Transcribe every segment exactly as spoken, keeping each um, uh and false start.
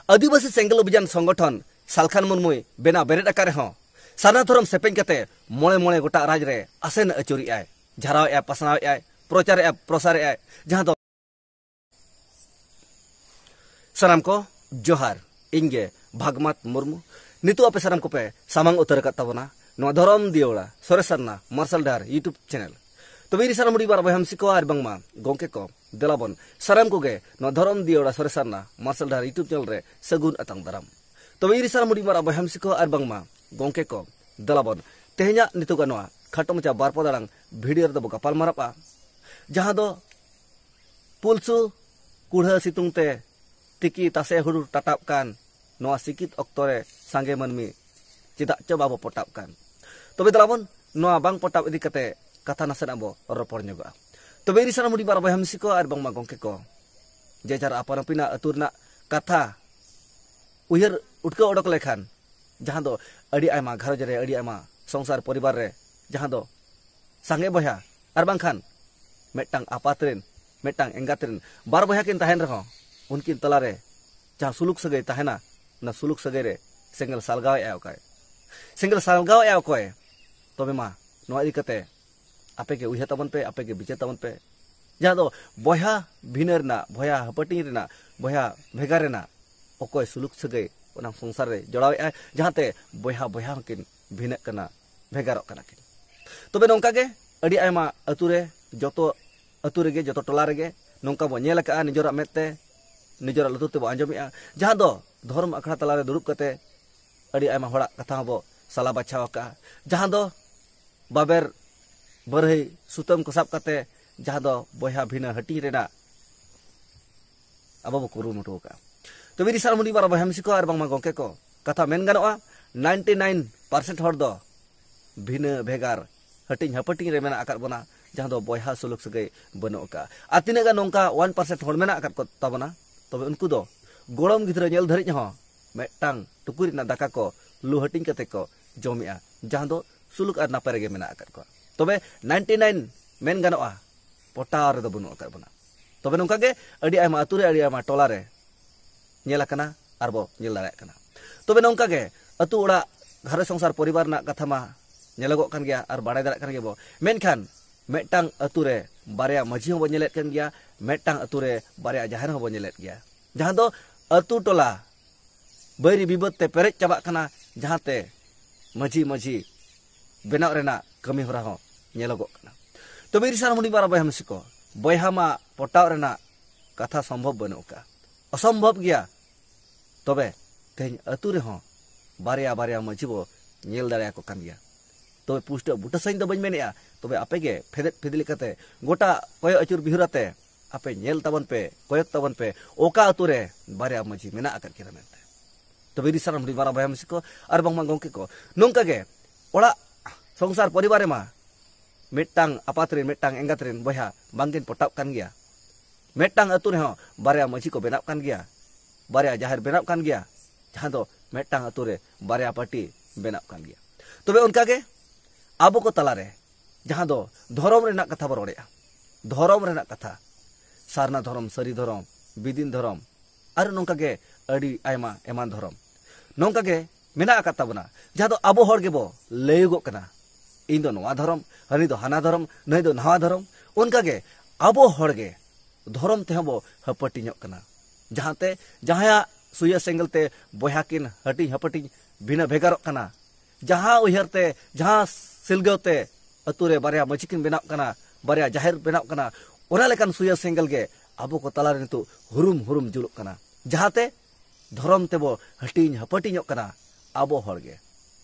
ᱟᱹᱫᱤᱵᱟᱹᱥᱤ ᱥᱮᱸᱜᱮᱞ ᱚᱵᱷᱤᱡᱟᱱ ᱥᱚᱝᱜᱚᱴᱷᱚᱱ ᱥᱟᱞᱠᱷᱟᱱ ᱢᱩᱨᱢᱩᱭ ᱵᱮᱱᱟᱣ ᱵᱮᱨᱮᱫ ᱟᱠᱟᱫ ᱨᱮᱦᱚᱸ, ᱥᱟᱨᱱᱟ ᱫᱷᱚᱨᱚᱢ ᱥᱮᱯᱮᱧ ᱠᱟᱛᱮ ᱢᱚᱬᱮ ᱢᱚᱬᱮ ᱜᱚᱴᱟᱝ ᱨᱟᱡᱽ ᱨᱮ ᱟᱥᱮᱱ ᱟᱹᱪᱩᱨᱮᱜᱼᱟᱭ, ᱡᱷᱟᱨᱟᱣᱮᱜᱼᱟᱭ, ᱯᱟᱥᱱᱟᱣᱮᱜᱼᱟᱭ, ᱯᱨᱚᱪᱟᱨᱮᱜᱼᱟᱭ, ᱯᱨᱚᱥᱟᱨᱮᱜᱼᱟᱭ, ᱡᱟᱦᱟᱸ ᱫᱚ ᱥᱟᱱᱟᱢ ᱠᱚ ᱡᱚᱦᱟᱨ, ᱤᱧ ᱜᱮ ᱵᱷᱟᱜᱽᱢᱟᱛ ᱢᱩᱨᱢᱩ᱾ ᱱᱤᱛᱚᱜ ᱟᱯᱮ ᱥᱟᱱᱟᱢ ᱠᱚᱯᱮ ᱥᱟᱢᱟᱝ ᱩᱛᱟᱹᱨ ᱟᱠᱟᱫ ᱛᱟᱵᱚᱱᱟ ᱱᱚᱣᱟ ᱫᱷᱚᱨᱚᱢ ᱫᱤᱭᱟᱹᱲᱟ ᱥᱚᱨᱮᱥ ᱥᱟᱨᱱᱟ ᱢᱟᱨᱥᱟᱞ ᱰᱟᱦᱟᱨ YouTube ᱪᱮᱱᱮᱞ᱾ ᱛᱚᱵᱮ ᱤᱧ ᱥᱟᱱᱟᱢ ᱦᱩᱰᱤᱧ ᱵᱟᱨ ᱵᱚᱭᱦᱟ ᱢᱤᱥᱤ ᱠᱚ ᱟᱨ ᱵᱟᱝᱢᱟ ᱜᱚᱢᱠᱮ ᱠᱚ, ᱫᱮᱞᱟ ᱵᱚᱱ ᱥᱟᱱᱟᱢ ᱠᱚᱜᱮ ᱱᱚᱣᱟ ᱫᱷᱚᱨᱚᱢ ᱫᱤᱭᱟᱹᱲᱟ ᱥᱚᱨᱮᱥ ᱥᱟᱨᱱᱟ ᱢᱟᱨᱥᱟᱞ ᱰᱟᱦᱟᱨ YouTube ᱪᱮᱱᱮᱞ ᱨᱮ ᱥᱟᱹᱜᱩᱱ ᱟᱛᱟᱝ ᱫᱟᱨᱟᱢ᱾ ᱛᱚᱵᱮ ᱤᱧ ᱥᱟᱱᱟᱢ ᱦᱩᱰᱤᱧ ᱵᱟᱨ ᱵᱚᱭᱦᱟ ᱢᱤᱥᱤ ᱠᱚ ᱟᱨ ᱵᱟᱝᱢᱟ ᱜᱚᱢᱠᱮ ᱠᱚ, ᱫᱮᱞᱟ ᱵᱚᱱ ᱛᱮᱦᱮᱧᱟᱜ ᱱᱤᱛᱚᱜᱟᱜ ᱱᱚᱣᱟ ᱠᱷᱟᱴᱚ ᱢᱟᱪᱷᱟ ᱵᱟᱨ ᱯᱚᱫ ᱟᱲᱟᱝ ᱵᱷᱤᱰᱤᱭᱳ ᱨᱮᱫᱚ ᱵᱚ ᱜᱟᱯᱟᱞ ᱢᱟᱨᱟᱜᱼᱟ, ᱡᱟᱦᱟᱸ ᱫᱚ ᱯᱩᱞᱥᱩ ᱠᱩᱲᱦᱟᱹ ᱥᱤᱛᱩᱝ ᱛᱮ ᱛᱤᱠᱤ ᱛᱟᱥᱮ ᱦᱩᱲᱩ ᱴᱟᱴᱟᱵ ᱠᱟᱱ ᱱᱚᱣᱟ ᱥᱤᱠᱤᱛ ᱚᱠᱛᱚ ᱨᱮ ᱥᱟᱸᱜᱮ ᱢᱟᱹᱱᱢᱤ ᱪᱮᱫᱟᱜ ᱪᱚ ᱵᱟᱵᱚ ᱯᱚᱴᱟᱵ ᱠᱟᱱ᱾ ᱛᱚᱵᱮ ᱫᱮᱞᱟ ᱵᱚᱱ ᱱᱚᱣᱟ ᱵᱟᱝ ᱯᱚᱴᱟᱵ ᱤᱫᱤ ᱠᱟᱛᱮ ᱠᱟᱛᱷᱟ ᱱᱟᱥᱮᱱᱟᱜ ᱵᱚ ᱨᱚᱯᱚᱲ ᱧᱚᱜᱚᱜᱼᱟ᱾ ᱛᱚᱵᱮ ᱤᱧ ᱥᱟᱱᱟᱢ ᱦᱩᱰᱤᱧ ᱵᱟᱨ ᱵᱚᱭᱦᱟ ᱢᱤᱥᱤ ᱠᱚ ᱟᱨ ᱵᱟᱝᱢᱟ ᱜᱚᱢᱠᱮ ᱠᱚ, ᱡᱮ ᱡᱟᱨ ᱟᱯᱟᱱ ᱟᱹᱯᱤᱱᱟᱜ ᱟᱹᱛᱩ ᱨᱮᱱᱟᱜ ᱠᱟᱛᱷᱟ ᱩᱭᱦᱟᱹᱨ ᱩᱴᱠᱟᱹᱣ ᱚᱰᱚᱠ ᱞᱮᱠᱷᱟᱱ, ᱡᱟᱦᱟᱸ ᱫᱚ ᱟᱹᱰᱤ ᱟᱭᱢᱟ ᱜᱷᱟᱨᱚᱸᱡᱽ ᱨᱮ, ᱟᱹᱰᱤ ᱟᱭᱢᱟ ᱥᱚᱝᱥᱟᱨ ᱯᱚᱨᱤᱵᱟᱨ ᱨᱮ, ᱡᱟᱦᱟᱸ ᱫᱚ ᱥᱟᱸᱜᱮ ᱵᱚᱭᱦᱟ ᱟᱨ ᱵᱟᱝᱠᱷᱟᱱ ᱢᱤᱫᱴᱟᱝ ᱟᱯᱟᱛ ᱨᱮᱱ, ᱢᱤᱫᱴᱟᱝ ᱮᱸᱜᱟᱛ ᱨᱮᱱ ᱵᱟᱨ ᱵᱚᱭᱦᱟ ᱠᱤᱱ ᱛᱟᱦᱮᱱ ᱨᱮᱦᱚᱸ, ᱩᱱᱠᱤᱱ ᱛᱟᱞᱟᱨᱮ ᱡᱟᱦᱟᱸ ᱥᱩᱞᱩᱠ ᱥᱟᱹᱜᱟᱹᱭ ᱛᱟᱦᱮᱱᱟ, ᱚᱱᱟ ᱥᱩᱞᱩᱠ ᱥᱟᱹᱜᱟᱹᱭ ᱨᱮ ᱥᱮᱸᱜᱮᱞ ᱥᱟᱞᱜᱟᱣᱮᱫᱼᱟ ᱚᱠᱚᱭ? ᱥᱮᱸᱜᱮᱞ ᱥᱟᱞᱜᱟᱣᱮᱫᱼᱟ ᱚᱠᱚᱭ? ᱛᱚᱵᱮ ᱢᱟ, ᱱᱚᱣᱟ ᱤᱫᱤ ᱠᱟᱛᱮ ᱟᱯᱮ ᱜᱮ ᱩᱭᱦᱟᱹᱨ ᱛᱟᱵᱚᱱ ᱯᱮ, ᱟᱯᱮ ᱜᱮ ᱵᱤᱪᱟᱹᱨ ᱛᱟᱵᱚᱱ ᱯᱮ᱾ ᱡᱟᱦᱟᱸ ᱫᱚ ᱵᱚᱭᱦᱟ ᱵᱷᱤᱱᱟᱹ ᱨᱮᱱᱟᱜ, ᱵᱚᱭᱦᱟ ᱦᱟᱹᱯᱟᱹᱴᱤᱧ ᱨᱮᱱᱟᱜ, ᱵᱚᱭᱦᱟ ᱵᱷᱮᱜᱟᱨ ᱨᱮᱱᱟᱜ ᱚᱠᱚᱭ ᱥᱩᱞᱩᱠ ᱥᱟᱹᱜᱟᱹᱭ ᱚᱱᱟ ᱥᱚᱝᱥᱟᱨ ᱨᱮ ᱡᱚᱲᱟᱣᱮᱫᱼᱟᱭ, ᱡᱟᱦᱟᱸᱛᱮ ᱵᱚᱭᱦᱟ ᱵᱚᱭᱦᱟ ᱦᱚᱸᱠᱤᱱ ᱵᱷᱤᱱᱟᱹᱜ ᱠᱟᱱᱟ, ᱵᱷᱮᱜᱟᱨᱚᱜ ᱠᱟᱱᱟ ᱠᱤᱱ᱾ ᱛᱚᱵᱮ ᱱᱚᱝᱠᱟ ᱜᱮ ᱟᱹᱰᱤ ᱟᱭᱢᱟ ᱟᱹᱛᱩ ᱨᱮ, ᱡᱚᱛᱚ ᱟᱹᱛᱩ ᱨᱮᱜᱮ, ᱡᱚᱛᱚ ᱴᱚᱞᱟ ᱨᱮᱜᱮ ᱱᱚᱝᱠᱟ ᱵᱚ ᱧᱮᱞ ᱟᱠᱟᱫᱼᱟ, ᱱᱤᱡᱮᱨᱟᱜ ᱢᱮᱫ ᱛᱮ, ᱱᱤᱡᱮᱨᱟᱜ ᱞᱩᱛᱩᱨ ᱛᱮᱵᱚ ᱟᱸᱡᱚᱢᱮᱫᱼᱟ, ᱡᱟᱦᱟᱸ ᱫᱚ ᱫᱷᱚᱨᱚᱢ ᱟᱠᱷᱲᱟ ᱛᱟᱞᱟᱨᱮ ᱫᱩᱲᱩᱵ ᱠᱟᱛᱮ ᱟᱹᱰᱤ ᱟᱭᱢᱟ ᱦᱚᱲᱟᱜ ᱠᱟᱛᱷᱟ ᱦᱚᱸᱵᱚ ᱥᱟᱞᱟ ᱵᱟᱪᱷᱟᱣ ᱟᱠᱟᱫᱼᱟ, ᱡᱟᱦᱟᱸ ᱫᱚ ᱵᱟᱵᱮᱨ ᱵᱟᱹᱨᱦᱟᱹᱭ ᱥᱩᱛᱟᱹᱢ ᱠᱚ ᱥᱟᱵ ᱠᱟᱛᱮ, ᱡᱟᱦᱟᱸ ᱫᱚ ᱵᱚᱭᱦᱟ ᱵᱷᱤᱱᱟᱹ ᱦᱟᱹᱴᱤᱧ ᱨᱮᱱᱟᱜ ᱟᱵᱚ ᱵᱚ ᱠᱩᱨᱩᱢᱩᱴᱩ ᱟᱠᱟᱫᱼᱟ᱾ ᱛᱚᱵᱮ ᱤᱧ ᱥᱟᱱᱟᱢ ᱦᱩᱰᱤᱧ ᱵᱟᱨ ᱵᱚᱭᱦᱟ ᱢᱤᱥᱤ ᱠᱚ ᱟᱨ ᱵᱟᱝᱢᱟ ᱜᱚᱢᱠᱮ ᱠᱚ, ᱠᱟᱛᱷᱟ ᱢᱮᱱ ᱜᱟᱱᱚᱜᱼᱟ, ᱱᱟᱭᱤᱱᱴᱤ ᱱᱟᱭᱤᱱ ᱯᱟᱨᱥᱮᱱᱴ ᱦᱚᱲ ᱫᱚ ᱵᱷᱤᱱᱟᱹ ᱵᱷᱮᱜᱟᱨ ᱦᱟᱹᱴᱤᱧ ᱦᱟᱹᱯᱟᱹᱴᱤᱧ ᱨᱮ ᱢᱮᱱᱟᱜ ᱟᱠᱟᱫ ᱵᱚᱱᱟ, ᱡᱟᱦᱟᱸ ᱫᱚ ᱵᱚᱭᱦᱟ ᱥᱩᱞᱩᱠ ᱥᱟᱹᱜᱟᱹᱭ ᱵᱟᱹᱱᱩᱜ ᱟᱠᱟᱫᱼᱟ᱾ ᱟᱨ ᱛᱤᱱᱟᱹᱜ ᱜᱟᱱ ᱱᱚᱝᱠᱟ ᱚᱣᱟᱱ ᱯᱟᱨᱥᱮᱱᱴ ᱦᱚᱲ ᱢᱮᱱᱟᱜ ᱟᱠᱟᱫ ᱠᱚ ᱛᱟᱵᱚᱱᱟ, ᱛᱚᱵᱮ ᱩᱱᱠᱩ ᱫᱚ ᱜᱚᱲᱚᱢ ᱜᱤᱫᱽᱨᱟᱹ ᱧᱮᱞ ᱫᱷᱟᱹᱨᱤᱡ ᱦᱚᱸ ᱢᱤᱫᱴᱟᱝ ᱴᱩᱠᱩᱡ ᱨᱮᱱᱟᱜ ᱫᱟᱠᱟ ᱠᱚ ᱞᱩ ᱦᱟᱹᱴᱤᱧ ᱠᱟᱛᱮ ᱠᱚ ᱡᱚᱢᱮᱜᱼᱟ, ᱡᱟᱦᱟᱸ ᱫᱚ ᱥᱩᱞᱩᱠ ᱟᱨ ᱱᱟᱯᱟᱭ ᱨᱮᱜᱮ ᱢᱮᱱᱟᱜ ᱟᱠᱟᱫ ᱠᱚᱣᱟ᱾ ᱛᱚᱵᱮ ᱱᱟᱭᱤᱱᱴᱤ ᱱᱟᱭᱤᱱ ᱢᱮᱱ ᱜᱟᱱᱚᱜᱼᱟ, ᱯᱚᱴᱟᱣ ᱨᱮᱫᱚ ᱵᱟᱹᱱᱩᱜ ᱟᱠᱟᱫ ᱵᱚᱱᱟ᱾ ᱛᱚᱵᱮ ᱱᱚᱝᱠᱟ ᱜᱮ ᱟᱹᱰᱤ ᱟᱭᱢᱟ ᱟᱹᱛᱩ ᱨᱮ, ᱟᱹᱰᱤ ᱟᱭᱢᱟ ᱴᱚᱞᱟ ᱨᱮ ᱧᱮᱞ ᱟᱠᱟᱱᱟ, ᱟᱨ ᱵᱚ ᱧᱮᱞ ᱫᱟᱲᱮᱭᱟᱜ ᱠᱟᱱᱟ᱾ ᱛᱚᱵᱮ ᱱᱚᱝᱠᱟ ᱜᱮ ᱟᱹᱛᱩ ᱚᱲᱟᱜ, ᱜᱷᱟᱨᱚᱸᱡᱽ ᱥᱚᱝᱥᱟᱨ, ᱯᱚᱨᱤᱵᱟᱨ ᱨᱮᱱᱟᱜ ᱠᱟᱛᱷᱟ ᱢᱟ ᱧᱮᱞᱚᱜᱚᱜ ᱠᱟᱱ ᱜᱮᱭᱟ ᱟᱨ ᱵᱟᱲᱟᱭ ᱫᱟᱲᱮᱭᱟᱜ ᱠᱟᱱ ᱜᱮᱭᱟ ᱵᱚ᱾ ᱢᱮᱱᱠᱷᱟᱱ ᱢᱤᱫᱴᱟᱝ ᱟᱹᱛᱩ ᱨᱮ ᱵᱟᱨᱭᱟ ᱢᱟᱹᱡᱷᱤ ᱦᱚᱸᱵᱚ ᱧᱮᱞᱮᱫ ᱠᱟᱱ ᱜᱮᱭᱟ, ᱢᱤᱫᱴᱟᱝ ᱟᱹᱛᱩ ᱨᱮ ᱵᱟᱨᱭᱟ ᱡᱟᱦᱮᱨ ᱦᱚᱸᱵᱚ ᱧᱮᱞᱮᱫ ᱜᱮᱭᱟ, ᱡᱟᱦᱟᱸ ᱫᱚ ᱟᱹᱛᱩ ᱴᱚᱞᱟ ᱵᱟᱹᱭᱨᱤ ᱵᱤᱵᱟᱹᱫ ᱛᱮ ᱯᱮᱨᱮᱡ ᱪᱟᱵᱟᱜ ᱠᱟᱱᱟ, ᱡᱟᱦᱟᱸᱛᱮ ᱢᱟᱹᱡᱷᱤ ᱢᱟᱹᱡᱷᱤ ᱵᱮᱱᱟᱣ ᱨᱮᱱᱟᱜ ᱠᱟᱹᱢᱤ ᱦᱚᱨᱟ ᱦᱚᱸ ᱧᱮᱞᱚᱜᱚᱜ ᱠᱟᱱᱟ᱾ ᱛᱚᱵᱮ ᱤᱨᱤᱥᱟᱱ ᱦᱩᱰᱤᱧ ᱢᱟᱨᱟᱝ ᱵᱚᱭᱦᱟ ᱢᱤᱥᱤ ᱠᱚ, ᱵᱚᱭᱦᱟ ᱢᱟ ᱯᱚᱴᱟᱣ ᱨᱮᱱᱟᱜ ᱠᱟᱛᱷᱟ ᱥᱚᱢᱵᱷᱚᱵ ᱵᱟᱹᱱᱩᱜ ᱟᱠᱟᱫᱼᱟ, ᱚᱥᱚᱢᱵᱷᱚᱵ ᱜᱮᱭᱟ᱾ ᱛᱚᱵᱮ ᱛᱮᱦᱮᱧ ᱟᱹᱛᱩ ᱨᱮᱦᱚᱸ ᱵᱟᱨᱭᱟ ᱵᱟᱨᱭᱟ ᱢᱟᱹᱡᱷᱤ ᱵᱚ ᱧᱮᱞ ᱫᱟᱲᱮᱭᱟᱠᱚ ᱠᱟᱱ ᱜᱮᱭᱟ᱾ ᱛᱚᱵᱮ ᱯᱩᱥᱴᱟᱹ ᱵᱩᱴᱟᱹ ᱥᱟᱺᱦᱤᱡ ᱫᱚ ᱵᱟᱹᱧ ᱢᱮᱱᱮᱫᱼᱟ, ᱛᱚᱵᱮ ᱟᱯᱮᱜᱮ ᱯᱷᱮᱫᱮᱫ ᱯᱷᱮᱫᱮᱞᱤ ᱠᱟᱛᱮ ᱜᱚᱴᱟ ᱠᱚᱭᱚᱜ ᱟᱹᱪᱩᱨ ᱵᱤᱦᱩᱨ ᱟᱛᱮ ᱟᱯᱮ ᱧᱮᱞ ᱛᱟᱵᱚᱱ ᱯᱮ, ᱠᱚᱭᱚᱜ ᱛᱟᱵᱚᱱ ᱯᱮ, ᱚᱠᱟ ᱟᱹᱛᱩ ᱨᱮ ᱵᱟᱨᱭᱟ ᱢᱟᱹᱡᱷᱤ ᱢᱮᱱᱟᱜ ᱟᱠᱟᱫ ᱠᱤᱱᱟ ᱢᱮᱱᱛᱮ᱾ ᱛᱚᱵᱮ ᱤᱨᱤᱥᱟᱱ ᱦᱩᱰᱤᱧ ᱢᱟᱨᱟᱝ ᱵᱚᱭᱦᱟ ᱢᱤᱥᱤ ᱠᱚ ᱟᱨ ᱵᱟᱝᱢᱟ ᱜᱚᱢᱠᱮ ᱠᱚ, ᱱᱚᱝᱠᱟ ᱜᱮ ᱚᱲᱟᱜ ᱥᱚᱝᱥᱟᱨ ᱯᱚᱨᱤᱵᱟᱨ ᱨᱮᱢᱟ ᱢᱤᱫᱴᱟᱝ ᱟᱯᱟᱛ ᱨᱮᱱ ᱢᱤᱫᱴᱟᱝ ᱮᱸᱜᱟᱛ ᱨᱮᱱ ᱵᱚᱭᱦᱟ ᱵᱟᱝᱠᱤᱱ ᱯᱚᱴᱟᱜ ᱠᱟᱱ ᱜᱮᱭᱟ᱾ ᱢᱤᱫᱴᱟᱝ ᱟᱹᱛᱩ ᱨᱮᱦᱚᱸ ᱵᱟᱨᱭᱟ ᱢᱟᱹᱡᱷᱤ ᱠᱚ ᱵᱮᱱᱟᱜ ᱠᱟᱱ ᱜᱮᱭᱟ, ᱵᱟᱨᱭᱟ ᱡᱟᱦᱮᱨ ᱵᱮᱱᱟᱜ ᱠᱟᱱ ᱜᱮᱭᱟ, ᱡᱟᱦᱟᱸ ᱫᱚ ᱢᱤᱫᱴᱟᱝ ᱟᱹᱛᱩ ᱨᱮ ᱵᱟᱨᱭᱟ ᱯᱟᱹᱴᱤ ᱵᱮᱱᱟᱜ ᱠᱟᱱ ᱜᱮᱭᱟ᱾ ᱛᱚᱵᱮ ᱚᱱᱠᱟᱜᱮ ᱟᱵᱚ ᱠᱚ ᱛᱟᱞᱟᱨᱮ ᱡᱟᱦᱟᱸ ᱫᱚ ᱫᱷᱚᱨᱚᱢ ᱨᱮᱱᱟᱜ ᱠᱟᱛᱷᱟ ᱵᱚ ᱨᱚᱲᱮᱫᱼᱟ, ᱫᱷᱚᱨᱚᱢ ᱨᱮᱱᱟᱜ ᱠᱟᱛᱷᱟ, ᱥᱟᱨᱱᱟ ᱫᱷᱚᱨᱚᱢ, ᱥᱟᱹᱨᱤ ᱫᱷᱚᱨᱚᱢ, ᱵᱤᱫᱤᱱ ᱫᱷᱚᱨᱚᱢ, ᱟᱨ ᱱᱚᱝᱠᱟ ᱜᱮ ᱟᱹᱰᱤ ᱟᱭᱢᱟ ᱮᱢᱟᱱ ᱫᱷᱚᱨᱚᱢ ᱱᱚᱝᱠᱟ ᱜᱮ ᱢᱮᱱᱟᱜ ᱟᱠᱟᱫ ᱛᱟᱵᱚᱱᱟ, ᱡᱟᱦᱟᱸ ᱫᱚ ᱟᱵᱚ ᱦᱚᱲ ᱜᱮᱵᱚ ᱞᱟᱹᱭᱚᱜᱚᱜ ᱠᱟᱱᱟ, "ᱤᱧ ᱫᱚ ᱱᱚᱣᱟ ᱫᱷᱚᱨᱚᱢ, ᱦᱟᱹᱱᱤ ᱫᱚ ᱦᱟᱱᱟ ᱫᱷᱚᱨᱚᱢ, ᱱᱟᱹᱭ ᱫᱚ ᱱᱟᱣᱟ ᱫᱷᱚᱨᱚᱢ", ᱚᱱᱠᱟ ᱜᱮ ᱟᱵᱚ ᱦᱚᱲ ᱜᱮ ᱫᱷᱚᱨᱚᱢ ᱛᱮᱦᱚᱸ ᱵᱚ ᱦᱟᱹᱯᱟᱹᱴᱤᱧᱚᱜ ᱠᱟᱱᱟ᱾ ᱡᱟᱦᱟᱸᱛᱮ ᱡᱟᱦᱟᱸᱭᱟᱜ ᱥᱩᱭᱟᱹ ᱥᱮᱸᱜᱮᱞ ᱛᱮ ᱵᱚᱭᱦᱟ ᱠᱤᱱ ᱦᱟᱹᱴᱤᱧ ᱦᱟᱹᱯᱟᱹᱴᱤᱧ ᱵᱷᱤᱱᱟᱹ ᱵᱷᱮᱜᱟᱨᱚᱜ ᱠᱟᱱᱟ, ᱡᱟᱦᱟᱸ ᱩᱭᱦᱟᱹᱨ ᱛᱮ, ᱡᱟᱦᱟᱸ ᱥᱤᱞᱜᱟᱹᱣ ᱛᱮ ᱟᱹᱛᱩ ᱨᱮ ᱵᱟᱨᱭᱟ ᱢᱟᱹᱡᱷᱤ ᱠᱤᱱ ᱵᱮᱱᱟᱜ ᱠᱟᱱᱟ, ᱵᱟᱨᱭᱟ ᱡᱟᱦᱮᱨ ᱵᱮᱱᱟᱜ ᱠᱟᱱᱟ, ᱚᱱᱟ ᱞᱮᱠᱟᱱ ᱥᱩᱭᱟᱹ ᱥᱮᱸᱜᱮᱞ ᱜᱮ ᱟᱵᱚ ᱠᱚ ᱛᱟᱞᱟᱨᱮ ᱱᱤᱛᱚᱜ ᱦᱩᱨᱩᱢ ᱦᱩᱨᱩᱢ ᱡᱩᱞᱩᱜ ᱠᱟᱱᱟ᱾ ᱡᱟᱦᱟᱸᱛᱮ ᱫᱷᱚᱨᱚᱢ ᱛᱮᱵᱚ ᱦᱟᱹᱴᱤᱧ ᱦᱟᱹᱯᱟᱹᱴᱤᱧᱚᱜ ᱠᱟᱱᱟ ᱟᱵᱚ ᱦᱚᱲ ᱜᱮ᱾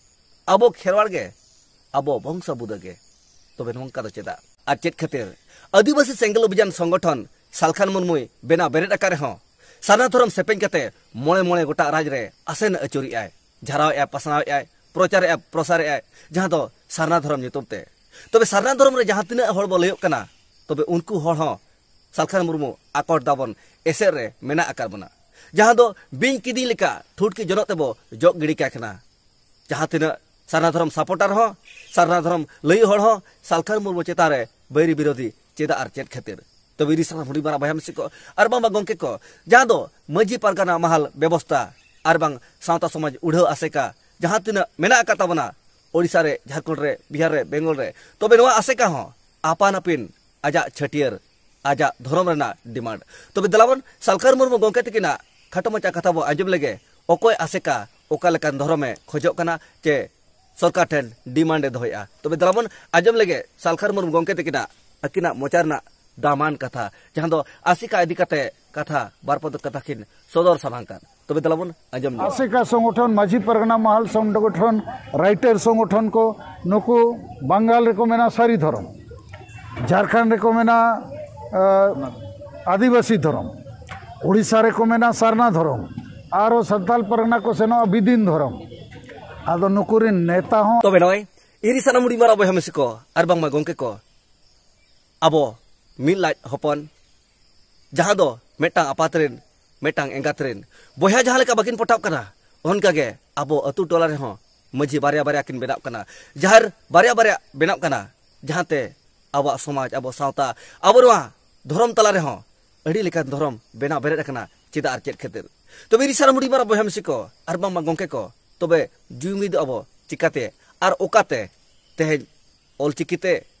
ᱟᱵᱚ ᱠᱷᱮᱨᱣᱟᱲ ᱜᱮ, ᱟᱵᱚ ᱵᱚᱝᱥᱚ ᱵᱩᱫᱟᱹ ᱜᱮ᱾ ᱛᱚᱵᱮ ᱱᱚᱝᱠᱟ ᱫᱚ ᱪᱮᱫᱟᱜ? ᱟᱨ ᱪᱮᱫ ᱠᱷᱟᱹᱛᱤᱨ ᱟᱹᱫᱤᱵᱟᱹᱥᱤ ᱥᱮᱸᱜᱮᱞ ᱚᱵᱷᱤᱡᱟᱱ ᱥᱚᱝᱜᱚᱴᱷᱚᱱ ᱥᱟᱞᱠᱷᱟᱱ ᱢᱩᱨᱢᱩᱭ ᱵᱮᱱᱟᱣ ᱵᱮᱨᱮᱫ ᱟᱠᱟᱫ ᱨᱮᱦᱚᱸ, ᱥᱟᱨᱱᱟ ᱫᱷᱚᱨᱚᱢ ᱥᱮᱯᱮᱧ ᱠᱟᱛᱮ ᱢᱚᱬᱮ ᱢᱚᱬᱮ ᱜᱚᱴᱟᱝ ᱨᱟᱡᱽ ᱨᱮ ᱟᱥᱮᱱ ᱟᱹᱪᱩᱨᱮᱜᱼᱟᱭ, ᱡᱷᱟᱨᱟᱣᱮᱜᱼᱟᱭ, ᱯᱟᱥᱱᱟᱣᱮᱜᱼᱟᱭ, ᱯᱨᱚᱪᱟᱨᱮᱜᱼᱟᱭ, ᱯᱨᱚᱥᱟᱨᱮᱜᱼᱟᱭ, ᱡᱟᱦᱟᱸ ᱫᱚ ᱥᱟᱨᱱᱟ ᱫᱷᱚᱨᱚᱢ ᱧᱩᱛᱩᱢ ᱛᱮ᱾ ᱛᱚᱵᱮ ᱥᱟᱨᱱᱟ ᱫᱷᱚᱨᱚᱢ ᱨᱮ ᱡᱟᱦᱟᱸ ᱛᱤᱱᱟᱹᱜ ᱦᱚᱲ ᱵᱚ ᱞᱟᱹᱭᱚᱜ ᱠᱟᱱᱟ, ᱛᱚᱵᱮ ᱩᱱᱠᱩ ᱦᱚᱲ ᱦᱚᱸ ᱥᱟᱞᱠᱷᱟᱱ ᱢᱩᱨᱢᱩ ᱟᱠᱚᱴ ᱫᱟᱵᱚᱱ ᱮᱥᱮᱫ ᱨᱮ ᱢᱮᱱᱟᱜ ᱟᱠᱟᱫ ᱵᱚᱱᱟ᱾ ᱡᱟᱦᱟᱸ ᱫᱚ ᱵᱤᱧ ᱠᱤᱫᱤᱧ ᱞᱮᱠᱟ ᱴᱷᱩᱴᱠᱤ ᱡᱚᱱᱚᱜ ᱛᱮᱵᱚ ᱡᱚᱜ ᱜᱤᱰᱤ ᱠᱟᱭ ᱠᱟᱱᱟ᱾ ᱡᱟᱦᱟᱸ ᱛᱤᱱᱟᱹᱜ ᱥᱟᱨᱱᱟ ᱫᱷᱚᱨᱚᱢ ᱥᱟᱯᱚᱴᱟᱨ ᱦᱚᱸ, ᱥᱟᱨᱱᱟ ᱫᱷᱚᱨᱚᱢ ᱞᱟᱹᱭ ᱦᱚᱲ ᱦᱚᱸ ᱥᱟᱞᱠᱷᱟᱱ ᱢᱩᱨᱢᱩ ᱪᱮᱛᱟᱱ ᱨᱮ ᱵᱟᱹᱭᱨᱤ ᱵᱤᱨᱳᱫᱷᱤ ᱪᱮᱫᱟᱜ ᱟᱨ ᱪᱮᱫ ᱠᱷᱟᱹᱛᱤᱨ? ᱛᱚᱵᱮ ᱤᱨᱤ ᱥᱟᱱᱟᱢ ᱦᱩᱰᱤᱧ ᱢᱟᱨᱟᱝ ᱵᱚᱭᱦᱟ ᱢᱤᱥᱤ ᱠᱚ ᱟᱨ ᱵᱟᱝ ᱵᱟᱝ ᱜᱚᱢᱠᱮ ᱠᱚ, ᱡᱟᱦᱟᱸ ᱫᱚ ᱢᱟᱹᱡᱷᱤ ᱯᱟᱨᱜᱟᱱᱟ ᱢᱟᱦᱟᱞ ᱵᱮᱵᱚᱥᱛᱟ ᱟᱨ ᱵᱟᱝ ᱥᱟᱶᱛᱟ ᱥᱚᱢᱟᱡᱽ ᱩᱰᱷᱟᱹᱣ ᱟᱥᱮᱠᱟ ᱡᱟᱦᱟᱸ ᱛᱤᱱᱟᱹᱜ ᱢᱮᱱᱟᱜ ᱟᱠᱟᱫ ᱛᱟᱵᱚᱱᱟ, ᱳᱰᱤᱥᱟ ᱨᱮ, ᱡᱷᱟᱲᱠᱷᱚᱸᱰ ᱨᱮ, ᱵᱤᱦᱟᱨ ᱨᱮ, ᱵᱮᱝᱜᱚᱞ ᱨᱮ, ᱛᱚᱵᱮ ᱱᱚᱣᱟ ᱟᱥᱮᱠᱟ ᱦᱚᱸ ᱟᱯᱟᱱ ᱟᱹᱯᱤᱱ ᱟᱡᱟᱜ ᱪᱷᱟᱹᱴᱭᱟᱹᱨ, ᱟᱡᱟᱜ ᱫᱷᱚᱨᱚᱢ ᱨᱮᱱᱟᱜ ᱰᱤᱢᱟᱱᱰ᱾ ᱛᱚᱵᱮ ᱫᱮᱞᱟᱵᱚᱱ ᱥᱟᱞᱠᱷᱟᱱ ᱢᱩᱨᱢᱩ ᱜᱚᱢᱠᱮ ᱛᱟᱹᱠᱤᱱᱟᱜ ᱠᱷᱟᱴᱚ ᱢᱟᱪᱷᱟ ᱠᱟᱛᱷᱟ ᱵᱚ ᱟᱸᱡᱚᱢ ᱞᱮᱜᱮ, ᱚᱠᱚᱭ ᱟᱥᱮᱠᱟ ᱚᱠᱟ ᱞᱮᱠᱟᱱ ᱫᱷᱚᱨᱚᱢᱮ ᱠᱷᱚᱡᱚᱜ ᱠᱟᱱᱟ ᱪᱮ ᱥᱚᱨᱠᱟᱨ ᱴᱷᱮᱱ ᱰᱤᱢᱟᱱᱰ ᱮ ᱫᱚᱦᱚᱭᱮᱫᱼᱟ᱾ ᱛᱚᱵᱮ ᱫᱮᱞᱟᱵᱚᱱ ᱟᱸᱡᱚᱢ ᱞᱮᱜᱮ ᱥᱟᱞᱠᱷᱟᱱ ᱢᱩᱨᱢᱩ ᱜᱚᱢᱠᱮ ᱛᱟᱹᱠᱤᱱᱟᱜ ᱟᱹᱠᱤᱱᱟᱜ ᱢᱚᱪᱟ ᱨᱮᱱᱟᱜ ᱫᱟᱢᱟᱱ ᱠᱟᱛᱷᱟ, ᱡᱟᱦᱟᱸ ᱫᱚ ᱟᱥᱮᱠᱟ ᱤᱫᱤ ᱠᱟᱛᱮ ᱠᱟᱛᱷᱟ, ᱵᱟᱨ ᱯᱚᱫ ᱠᱟᱛᱷᱟ ᱠᱤᱱ ᱥᱚᱫᱚᱨ ᱥᱟᱢᱟᱝ ᱠᱟᱱ᱾ ᱛᱚᱵᱮ ᱫᱮᱞᱟᱵᱚᱱ ᱟᱸᱡᱚᱢ ᱞᱮᱜᱮ᱾ ᱟᱥᱮᱠᱟ ᱥᱚᱝᱜᱚᱴᱷᱚᱱ, ᱢᱟᱹᱡᱷᱤ ᱯᱟᱨᱜᱟᱱᱟ ᱢᱟᱦᱟᱞ ᱥᱚᱝᱜᱚᱴᱷᱚᱱ, ᱨᱟᱭᱴᱟᱨ ᱥᱚᱝᱜᱚᱴᱷᱚᱱ ᱠᱚ, ᱱᱩᱠᱩ ᱵᱟᱝᱜᱟᱞ ᱨᱮᱠᱚ ᱢᱮᱱᱟ ᱥᱟᱹᱨᱤ ᱫᱷᱚᱨᱚᱢ, ᱡᱷᱟᱲᱠᱷᱚᱸᱰ ᱨᱮᱠᱚ ᱢᱮᱱᱟ ᱟᱹᱫᱤᱵᱟᱹᱥᱤ ᱫᱷᱚᱨᱚᱢ, ᱩᱲᱤᱥᱥᱟ ᱨᱮᱠᱚ ᱢᱮᱱᱟ ᱥᱟᱨᱱᱟ ᱫᱷᱚᱨᱚᱢ, ᱟᱨᱚ ᱥᱟᱱᱛᱟᱞ ᱯᱟᱨᱜᱟᱱᱟ ᱠᱚ ᱥᱮᱱᱚᱜᱼᱟ ᱵᱤᱫᱤᱱ ᱫᱷᱚᱨᱚᱢ᱾ ᱟᱫᱚ ᱱᱩᱠᱩ ᱨᱮᱱ ᱱᱮᱛᱟ ᱦᱚᱸ ᱛᱚᱵᱮ ᱱᱚᱜᱼᱚᱭ ᱤᱨᱤ ᱥᱟᱱᱟᱢ ᱦᱩᱰᱤᱧ ᱢᱟᱨᱟᱝ ᱵᱚᱭᱦᱟ ᱢᱤᱥᱤ ᱠᱚ ᱟᱨ ᱵᱟᱝᱢᱟ ᱜᱚᱢᱠᱮ ᱠᱚ, ᱟᱵᱚ ᱢᱤᱫ ᱞᱟᱡ ᱦᱚᱯᱚᱱ, ᱡᱟᱦᱟᱸ ᱫᱚ ᱢᱤᱫᱴᱟᱝ ᱟᱯᱟᱛ ᱨᱮᱱ, ᱢᱤᱫᱴᱟᱝ ᱮᱸᱜᱟᱛ ᱨᱮᱱ ᱵᱚᱭᱦᱟ ᱡᱟᱦᱟᱸ ᱞᱮᱠᱟ ᱵᱟᱹᱠᱤᱱ ᱯᱚᱴᱟᱜ ᱠᱟᱱᱟ, ᱚᱱᱠᱟᱜᱮ ᱟᱵᱚ ᱟᱹᱛᱩ ᱴᱚᱞᱟ ᱨᱮᱦᱚᱸ ᱢᱟᱹᱡᱷᱤ ᱵᱟᱨᱭᱟ ᱵᱟᱨᱭᱟ ᱠᱤᱱ ᱵᱮᱱᱟᱜ ᱠᱟᱱᱟ, ᱡᱟᱦᱮᱨ ᱵᱟᱨᱭᱟ ᱵᱟᱨᱭᱟ ᱵᱮᱱᱟᱜ ᱠᱟᱱᱟ, ᱡᱟᱦᱟᱸᱛᱮ ᱟᱵᱚᱣᱟᱜ ᱥᱚᱢᱟᱡᱽ, ᱟᱵᱚ ᱥᱟᱶᱛᱟ, ᱟᱵᱚ ᱱᱚᱣᱟ ᱫᱷᱚᱨᱚᱢ ᱛᱟᱞᱟ ᱨᱮᱦᱚᱸ ᱟᱹᱰᱤ ᱞᱮᱠᱟᱱ ᱫᱷᱚᱨᱚᱢ ᱵᱮᱱᱟᱣ ᱵᱮᱨᱮᱫ ᱟᱠᱟᱱᱟ᱾ ᱪᱮᱫᱟᱜ ᱟᱨ ᱪᱮᱫ ᱠᱷᱟᱹᱛᱤᱨ? ᱛᱚᱵᱮ ᱤᱨᱤ ᱥᱟᱱᱟᱢ ᱦᱩᱰᱤᱧ ᱢᱟᱨᱟᱝ ᱵᱚᱭᱦᱟ ᱢᱤᱥᱤ ᱠᱚ ᱟᱨ ᱵᱟᱝᱢᱟ ᱜᱚᱢᱠᱮ ᱠᱚ, ᱛᱚᱵᱮ ᱡᱩᱢᱤᱫᱚᱜ ᱟᱵᱚ ᱪᱤᱠᱟᱛᱮ ᱟᱨ ᱚᱠᱟᱛᱮ? ᱛᱮᱦᱮᱧ ᱚᱞᱪᱤᱠᱤ ᱛᱮ,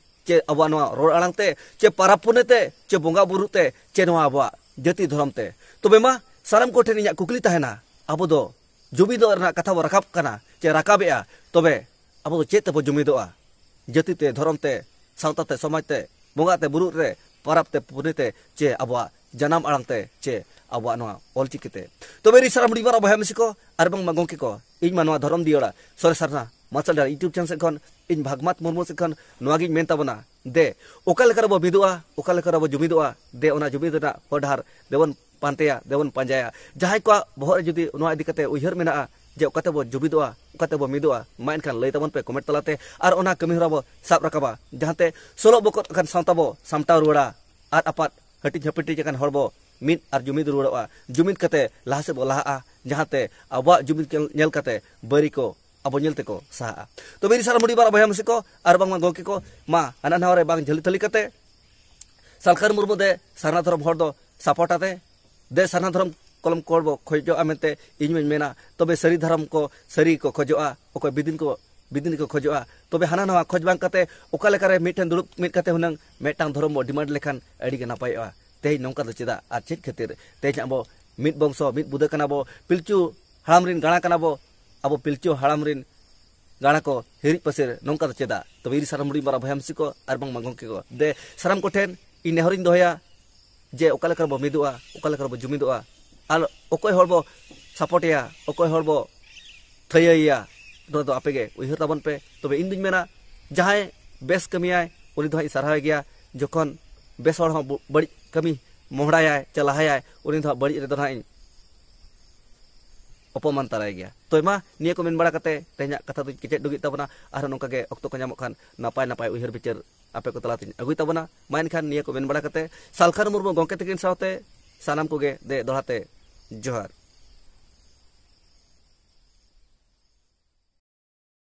ᱪᱮ ᱟᱵᱚᱣᱟᱜ ᱱᱚᱣᱟ ᱨᱚᱲ ᱟᱲᱟᱝ ᱛᱮ, ᱪᱮ ᱯᱟᱨᱟᱵᱽ ᱯᱩᱱᱟᱹᱭ ᱛᱮ, ᱪᱮ ᱵᱚᱸᱜᱟ ᱵᱩᱨᱩ ᱛᱮ, ᱪᱮ ᱱᱚᱣᱟ ᱟᱵᱚᱣᱟᱜ ᱡᱟᱹᱛᱤ ᱫᱷᱚᱨᱚᱢ ᱛᱮ? ᱛᱚᱵᱮ ᱢᱟ ᱥᱟᱱᱟᱢ ᱠᱚᱴᱷᱮᱱ ᱤᱧᱟᱹᱜ ᱠᱩᱠᱞᱤ ᱛᱟᱦᱮᱱᱟ, ᱟᱵᱚ ᱫᱚ ᱡᱩᱢᱤᱫᱚᱜ ᱨᱮᱱᱟᱜ ᱠᱟᱛᱷᱟ ᱵᱚ ᱨᱟᱠᱟᱵ ᱠᱟᱱᱟ, ᱪᱮ ᱨᱟᱠᱟᱵᱮᱜᱼᱟ, ᱛᱚᱵᱮ ᱟᱵᱚ ᱫᱚ ᱪᱮᱫ ᱛᱮᱵᱚ ᱡᱩᱢᱤᱫᱚᱜᱼᱟ? ᱡᱟᱹᱛᱤ ᱛᱮ, ᱫᱷᱚᱨᱚᱢ ᱛᱮ, ᱥᱟᱶᱛᱟ ᱛᱮ, ᱥᱚᱢᱟᱡᱽ ᱛᱮ, ᱵᱚᱸᱜᱟ ᱛᱮ, ᱵᱩᱨᱩ ᱨᱮ, ᱯᱟᱨᱟᱵᱽ ᱛᱮ, ᱯᱩᱱᱟᱹᱭ ᱛᱮ, ᱪᱮ ᱟᱵᱚᱣᱟᱜ ᱡᱟᱱᱟᱢ ᱟᱲᱟᱝ ᱛᱮ, ᱪᱮ ᱟᱵᱚᱣᱟᱜ ᱱᱚᱣᱟ ᱚᱞᱪᱤᱠᱤ ᱛᱮ? ᱛᱚᱵᱮ ᱤᱨᱤ ᱥᱟᱱᱟᱢ ᱦᱩᱰᱤᱧ ᱢᱟᱨᱟᱝ ᱵᱚᱭᱦᱟ ᱢᱤᱥᱤ ᱠᱚ ᱟᱨ ᱵᱟᱝᱢᱟ ᱜᱚᱢᱠᱮ ᱠᱚ, ᱤᱧ ᱢᱟ ᱱᱚᱣᱟ ᱫᱷᱚᱨᱚᱢ ᱫᱤᱭᱟᱹᱲᱟ ᱥᱚᱨᱮᱥ ᱥᱟᱨᱱᱟ ᱢᱟᱨᱥᱟᱞ ᱰᱟᱦᱟᱨ YouTube channel ᱥᱮᱫ ᱠᱷᱚᱱ ᱤᱧ ᱵᱷᱟᱜᱽᱢᱟᱛ ᱢᱩᱨᱢᱩ ᱥᱮᱫ ᱠᱷᱚᱱ ᱱᱚᱣᱟ ᱜᱤᱧ ᱢᱮᱱ ᱛᱟᱵᱚᱱᱟ, ᱫᱮ, ᱚᱠᱟ ᱞᱮᱠᱟ ᱨᱮᱵᱚ ᱢᱤᱫᱚᱜᱼᱟ, ᱚᱠᱟ ᱞᱮᱠᱟ ᱨᱮᱵᱚ ᱡᱩᱢᱤᱫᱚᱜᱼᱟ, ᱫᱮ, ᱚᱱᱟ ᱡᱩᱢᱤᱫ ᱨᱮᱱᱟᱜ ᱦᱚᱨ ᱰᱟᱦᱟᱨ ᱫᱮᱵᱚᱱ ᱯᱟᱱᱛᱮᱭᱟ, ᱫᱮᱵᱚᱱ ᱯᱟᱸᱡᱟᱭᱟ᱾ ᱡᱟᱦᱟᱸᱭ ᱠᱚᱣᱟᱜ ᱵᱚᱦᱚᱜ ᱨᱮ ᱡᱩᱫᱤ ᱱᱚᱣᱟ ᱤᱫᱤ ᱠᱟᱛᱮ ᱩᱭᱦᱟᱹᱨ ᱢᱮᱱᱟᱜᱼᱟ ᱡᱮ ᱚᱠᱟ ᱛᱮᱵᱚ ᱡᱩᱢᱤᱫᱚᱜᱼᱟ, ᱚᱠᱟ ᱛᱮᱵᱚ ᱢᱤᱫᱚᱜᱼᱟ, ᱢᱟ ᱮᱱᱠᱷᱟᱱ ᱞᱟᱹᱭ ᱛᱟᱵᱚᱱ ᱯᱮ comment ᱛᱟᱞᱟᱛᱮ, ᱟᱨ ᱚᱱᱟ ᱠᱟᱹᱢᱤ ᱦᱚᱨᱟ ᱵᱚ ᱥᱟᱵ ᱨᱟᱠᱟᱵᱟ, ᱡᱟᱦᱟᱸᱛᱮ ᱥᱚᱞᱚᱜ ᱵᱚᱠᱚᱛ ᱟᱠᱟᱱ ᱥᱟᱶᱛᱟ ᱵᱚ ᱥᱟᱢᱴᱟᱣ ᱨᱩᱣᱟᱹᱲᱟ, ᱟᱨ ᱟᱯᱟᱛ ᱦᱟᱹᱴᱤᱧ ᱦᱟᱹᱯᱟᱹᱴᱤᱧ ᱟᱠᱟᱱ ᱦᱚᱲ ᱵᱚ ᱢᱤᱫ ᱟᱨ ᱡᱩᱢᱤᱫ ᱨᱩᱣᱟᱹᱲᱚᱜᱼᱟ, ᱡᱩᱢᱤᱫ ᱠᱟᱛᱮ ᱞᱟᱦᱟ ᱥᱮᱫ ᱵᱚ ᱞᱟᱦᱟᱜᱼᱟ, ᱡᱟᱦᱟᱸᱛᱮ ᱟᱵᱚᱣᱟᱜ ᱡᱩᱢᱤᱫ ᱧᱮᱞ, ᱧᱮᱞ ᱠᱟᱛᱮ ᱵᱟᱹᱨᱤ ᱠᱚ ᱟᱵᱚ ᱧᱮᱞ ᱛᱮᱠᱚ ᱥᱟᱦᱟᱜᱼᱟ᱾ ᱛᱚᱵᱮ ᱤᱨᱤ ᱥᱟᱱᱟᱢ ᱦᱩᱰᱤᱧ ᱢᱟᱨᱟᱝ ᱵᱚᱭᱦᱟ ᱢᱤᱥᱤ ᱠᱚ ᱟᱨ ᱵᱟᱝᱢᱟ ᱜᱚᱢᱠᱮ ᱠᱚ, ᱢᱟ ᱦᱟᱱᱟ ᱱᱟᱣᱟ ᱨᱮ ᱵᱟᱝ ᱡᱷᱟᱹᱞᱤ ᱛᱷᱟᱹᱞᱤ ᱠᱟᱛᱮ ᱥᱟᱞᱠᱷᱟᱱ ᱢᱩᱨᱢᱩ ᱫᱮ ᱥᱟᱨᱱᱟ ᱫᱷᱚᱨᱚᱢ ᱦᱚᱲ ᱫᱚ ᱥᱟᱯᱚᱴ ᱟᱛᱮ ᱫᱮ ᱥᱟᱨᱱᱟ ᱫᱷᱚᱨᱚᱢ ᱠᱚᱞᱚᱢ ᱠᱚᱲ ᱵᱚ ᱠᱷᱚᱡᱚᱜᱼᱟ ᱢᱮᱱᱛᱮ ᱤᱧ ᱢᱟᱧ ᱢᱮᱱᱟ᱾ ᱛᱚᱵᱮ ᱥᱟᱹᱨᱤ ᱫᱷᱚᱨᱚᱢ ᱠᱚ ᱥᱟᱹᱨᱤ ᱜᱮᱠᱚ ᱠᱷᱚᱡᱚᱜᱼᱟ, ᱚᱠᱚᱭ ᱵᱤᱫᱤᱱ ᱠᱚ ᱵᱤᱫᱤᱱ ᱜᱮᱠᱚ ᱠᱷᱚᱡᱚᱜᱼᱟ᱾ ᱛᱚᱵᱮ ᱦᱟᱱᱟ ᱱᱟᱣᱟ ᱠᱷᱚᱡᱽ ᱵᱟᱝ ᱠᱟᱛᱮ ᱚᱠᱟ ᱞᱮᱠᱟᱨᱮ ᱢᱤᱫᱴᱷᱮᱱ ᱫᱩᱲᱩᱵ ᱢᱤᱫ ᱠᱟᱛᱮ ᱦᱩᱱᱟᱹᱝ ᱢᱤᱫᱴᱟᱝ ᱫᱷᱚᱨᱚᱢ ᱵᱚ ᱰᱤᱢᱟᱱᱰ ᱞᱮᱠᱷᱟᱱ ᱟᱹᱰᱤ ᱜᱮ ᱱᱟᱯᱟᱭᱚᱜᱼᱟ᱾ ᱛᱮᱦᱮᱧ ᱱᱚᱝᱠᱟ ᱫᱚ ᱪᱮᱫᱟᱜ ᱟᱨ ᱪᱮᱫ ᱠᱷᱟᱹᱛᱤᱨ? ᱛᱮᱦᱮᱧ ᱟᱵᱚ ᱢᱤᱫ ᱵᱚᱝᱥᱚ ᱢᱤᱫ ᱵᱩᱫᱟᱹ ᱠᱟᱱᱟ ᱵᱚ, ᱯᱤᱞᱪᱩ ᱦᱟᱲᱟᱢ ᱨᱤᱱ ᱜᱟᱬᱟ ᱠᱟᱱᱟ ᱵᱚ, ᱟᱵᱚ ᱯᱤᱞᱪᱩ ᱦᱟᱲᱟᱢ ᱨᱤᱱ ᱜᱟᱬᱟ ᱠᱚ ᱦᱤᱨᱤᱡ ᱯᱟᱹᱥᱤᱨ ᱱᱚᱝᱠᱟ ᱫᱚ ᱪᱮᱫᱟᱜ? ᱛᱚᱵᱮ ᱤᱧ ᱥᱟᱱᱟᱢ ᱦᱩᱰᱤᱧ ᱢᱟᱨᱟᱝ ᱵᱚᱭᱦᱟ ᱢᱤᱥᱤ ᱠᱚ ᱟᱨ ᱵᱟᱝᱢᱟ ᱜᱚᱢᱠᱮ ᱠᱚ ᱫᱮ ᱥᱟᱱᱟᱢ ᱠᱚᱴᱷᱮᱱ ᱤᱧ ᱱᱮᱦᱚᱨᱤᱧ ᱫᱚᱦᱚᱭᱟ ᱡᱮ ᱚᱠᱟ ᱞᱮᱠᱟ ᱨᱮᱵᱚ ᱢᱤᱫᱚᱜᱼᱟ, ᱚᱠᱟ ᱞᱮᱠᱟ ᱨᱮᱵᱚ ᱡᱩᱢᱤᱫᱚᱜᱼᱟ, ᱟᱨ ᱚᱠᱚᱭ ᱦᱚᱲ ᱵᱚ ᱥᱟᱯᱚᱴᱮᱭᱟ, ᱚᱠᱚᱭ ᱦᱚᱲ ᱵᱚ ᱛᱷᱟᱹᱭᱟᱹᱭᱮᱭᱟ, ᱱᱚᱣᱟ ᱫᱚ ᱟᱯᱮ ᱜᱮ ᱩᱭᱦᱟᱹᱨ ᱛᱟᱵᱚᱱ ᱯᱮ᱾ ᱛᱚᱵᱮ ᱤᱧ ᱫᱩᱧ ᱢᱮᱱᱟ, ᱡᱟᱦᱟᱸᱭ ᱵᱮᱥ ᱠᱟᱹᱢᱤᱭᱟᱭ ᱩᱱᱤ ᱫᱚ ᱦᱟᱸᱜ ᱤᱧ ᱥᱟᱨᱦᱟᱣᱮ ᱜᱮᱭᱟ᱾ ᱡᱚᱠᱷᱚᱱ ᱵᱮᱥ ᱦᱚᱲ ᱦᱚᱸ ᱵᱩ- ᱵᱟᱹᱲᱤᱡ ᱠᱟᱹᱢᱤ ᱢᱚᱦᱰᱟᱭᱟᱭ ᱪᱮ ᱞᱟᱦᱟᱭᱟᱭ, ᱩᱱᱤ ᱫᱚ ᱦᱟᱸᱜ ᱵᱟᱹᱲᱤᱡ ᱨᱮᱫᱚ ᱦᱟᱸᱜ ᱤᱧ ᱚᱯᱚᱢᱟᱱ ᱛᱟᱨᱟᱭ ᱜᱮᱭᱟ᱾ ᱛᱚ ᱢᱟ, ᱱᱤᱭᱟᱹ ᱠᱚ ᱢᱮᱱ ᱵᱟᱲᱟ ᱠᱟᱛᱮ ᱛᱮᱦᱮᱧᱟᱜ ᱠᱟᱛᱷᱟ ᱫᱚᱧ ᱠᱮᱪᱮᱫ ᱰᱩᱜᱤᱜ ᱛᱟᱵᱚᱱᱟ᱾ ᱟᱨᱦᱚᱸ ᱱᱚᱝᱠᱟ ᱜᱮ ᱚᱠᱛᱚ ᱠᱚ ᱧᱟᱢᱚᱜ ᱠᱷᱟᱱ ᱱᱟᱯᱟᱭ ᱱᱟᱯᱟᱭ ᱩᱭᱦᱟᱹᱨ ᱵᱤᱪᱟᱹᱨ ᱟᱯᱮ ᱠᱚ ᱛᱟᱞᱟᱛᱮᱧ ᱟᱹᱜᱩᱭ ᱛᱟᱵᱚᱱᱟ᱾ ᱢᱟ ᱮᱱᱠᱷᱟᱱ ᱱᱤᱭᱟᱹ ᱠᱚ ᱢᱮᱱ ᱵᱟᱲᱟ ᱠᱟᱛᱮ ᱥᱟᱞᱠᱷᱟᱱ ᱢᱩᱨᱢᱩ ᱜᱚᱢᱠᱮ ᱛᱟᱹᱠᱤᱱ ᱥᱟᱶᱛᱮ ᱥᱟᱱᱟᱢ ᱠᱚᱜᱮ ᱫᱮ ᱫᱚᱦᱲᱟ ᱛᱮ ᱡᱚᱦᱟᱨ᱾